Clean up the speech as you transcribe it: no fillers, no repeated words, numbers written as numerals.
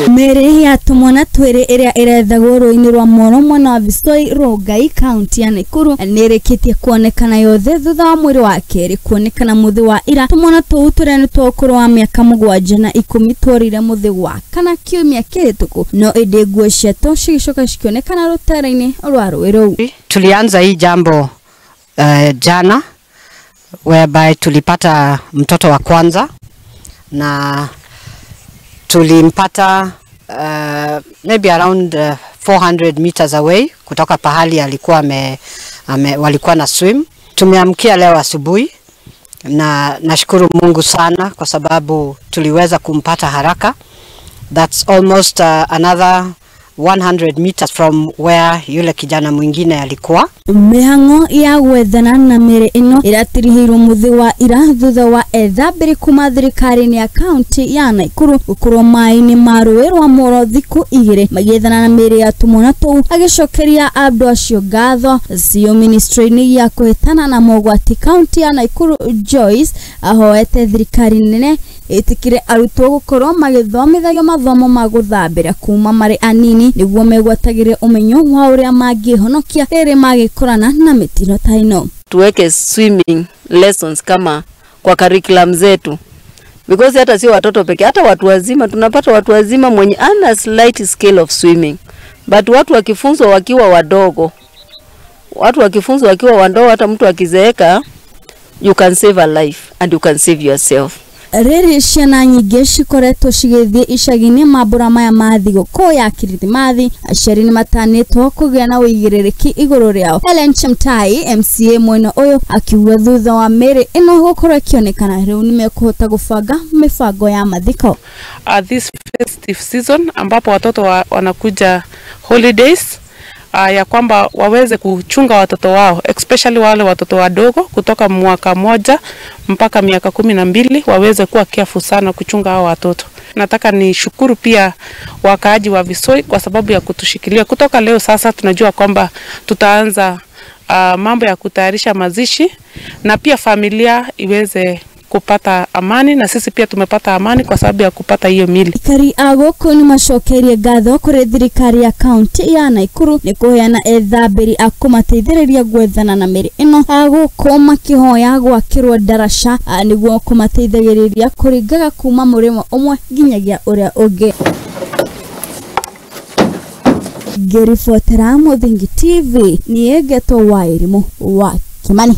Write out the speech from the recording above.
Mĩĩrĩ ya tũmwana twĩrĩ ĩrĩa ĩrethagwo rũĩ-inĩ rwa Moro mwena wa Visoi Rongai kaunti ya Nakuru nĩĩrĩkĩtie kuonekana yothe thutha wa mwĩrĩ wa kerĩ kuonekana mũthĩ wa ira. Tũmwana tũu tũrĩa nĩ twa ũkũrũ wa mĩaka 7 na 10 tworire mũthĩ wa kana kiumia kĩhĩtũku, no ĩndĩ nguo ciatwo cigĩcoka cikĩonekana rũtere-inĩ rwa rũĩ rũu. Tulianza hii jambo jana whereby tulipata mtoto wa kwanza na tulimpata maybe around 400 meters away kutoka pahali alikuwa walikuwa na swim. Tumeamkia leo asubuhi na nashukuru Mungu sana kwa sababu tuliweza kumpata haraka. That's almost another 100 meters from where yule kijana mwingine alikuwa. Mĩhang'o ya gwethana na mĩĩrĩ ĩno ĩratirihĩirwo mũthĩ wa ira thutha wa ethambĩri kuma thirikari-inĩ ya kaunti ya Nakuru gũkorwo maĩ-inĩ ma rũĩ rwa Moro thikũ 2 magĩethana na mĩĩrĩ ya tũmwana tũu. Agĩcokeria andũ acio ngatho, CEO ministry-inĩ ya kũhĩtana na mogwati kaunti ya Nakuru Joyce ahoete thirikari nene ĩtĩkĩre arutwo gũkorwo magĩthomithagio mathomo ma gũthambĩra kuma marĩ anini nĩguo megwatagĩre ũmenyo wa ũrĩa mangĩhonokia rĩrĩ magĩkorana na mĩtino ta ĩno. Tuweke swimming lessons kama kwa curriculum zetu, because hata sio watoto pekee, hata watu wazima tunapata watu wazima mwenye ana slight scale of swimming, but watu wakifunzwa wakiwa wadogo, watu wakifunzwa wakiwa wadogo, hata mtu akizeeka, you can save a life and you can save yourself. Rĩrĩ ciana nyingĩ cikoretwo cigĩthiĩ icagi-inĩ mambũra maya ma thigũkũ ya Kirithimathi, aciari nĩmatanĩtwo kũgĩa na ũigĩrĩrĩki igũrũ rĩao. Helen Chemtai MCA mwena ũyũ akiuga thutha wa mĩĩrĩ ĩno gũkorwo ĩkĩonekana rĩu nĩmekũhota gũbanga mĩbango ya mathiko. This festive season ambapo watoto wanakuja holidays, ya kwamba waweze kuchunga watoto wao, especially wale watoto wadogo kutoka mwaka 1 mpaka miaka 12, waweze kuwa careful sana kuchunga hao watoto. Nataka nishukuru pia wakaaji wa Visoi kwa sababu ya kutushikilia. Kutoka leo sasa tunajua kwamba tutaanza mambo ya kutayarisha mazishi na pia familia iweze kupata amani, na sisi pia tumepata amani kwa sababu ya kupata hiyo mili. Aikari a gũkũ nĩmacokerie ngatho kũrĩ thirikari ya kaunti ya Nakuru nĩ kũheana ethambĩri a kũmateithĩrĩria gwethana na mĩĩrĩ ĩno. A gũkũ makĩhoya gwakĩrwo ndaraca nĩguo kũmateithagĩrĩria kũringaga kuma mũrĩmo ũmwe nginyagia ũrĩa ũngĩ. Ngĩribotera Mũthingi TV, niĩ ngetwo Wairimu wa Kimani.